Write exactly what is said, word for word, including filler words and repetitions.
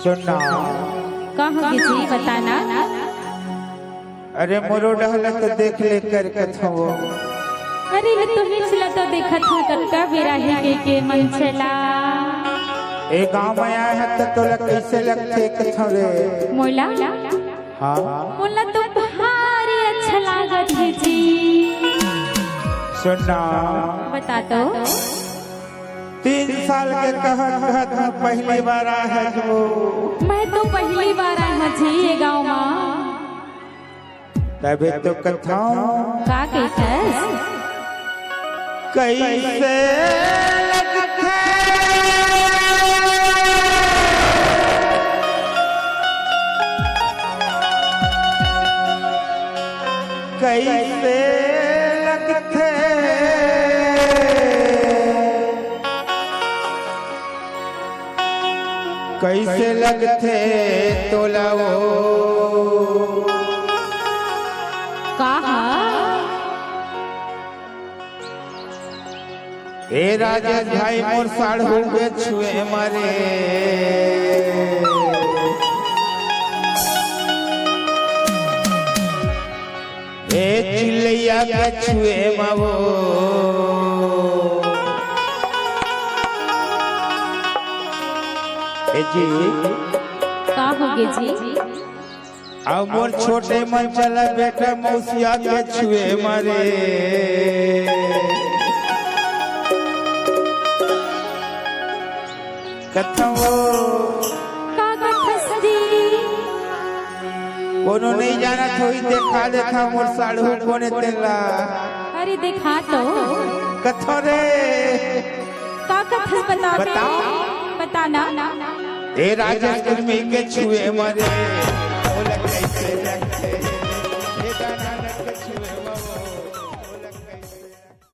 सुन ना। का होगे जी, बता ना। अरे मोरो डहला तो देख ले कर कथो। अरे ले, तुही ला तो देखत हँव, कतका बेरा हे के, के मन चला। ए गाँव में आए हँव त तोला कइसे लगथे कथो रे? मोला? हाँ। मोला तो भारी अच्छा लागत हे जी। सुन ना। बता तो। तीन साल के कहत कहत में पहली बार आए हँव वो। मैं तो पहली बार आए हँव जी ये गाँव में। तभे तो कथो। का कहिथस? कइसे लगथे? कइसे लगथे? कइसे लगथे तोला वो? का हा? ए राजेश भाई, मोर साढ़ू के छुए मरे। ए चिल्लैया के छुए मा वो। ए जी। का होगे जी? अउ मोर छोटे मन चला बेटा मौसिया के छुए मरे। कथो। का कथस जी? कोनो नइ जानत होही, देखा देथँव मोर साढ़ू कोन ए तेला। अरे देखा तो। कथो रे। का कथस बता बे। बता। बता ना। ए राजेश कुर्मी के छुए मरे।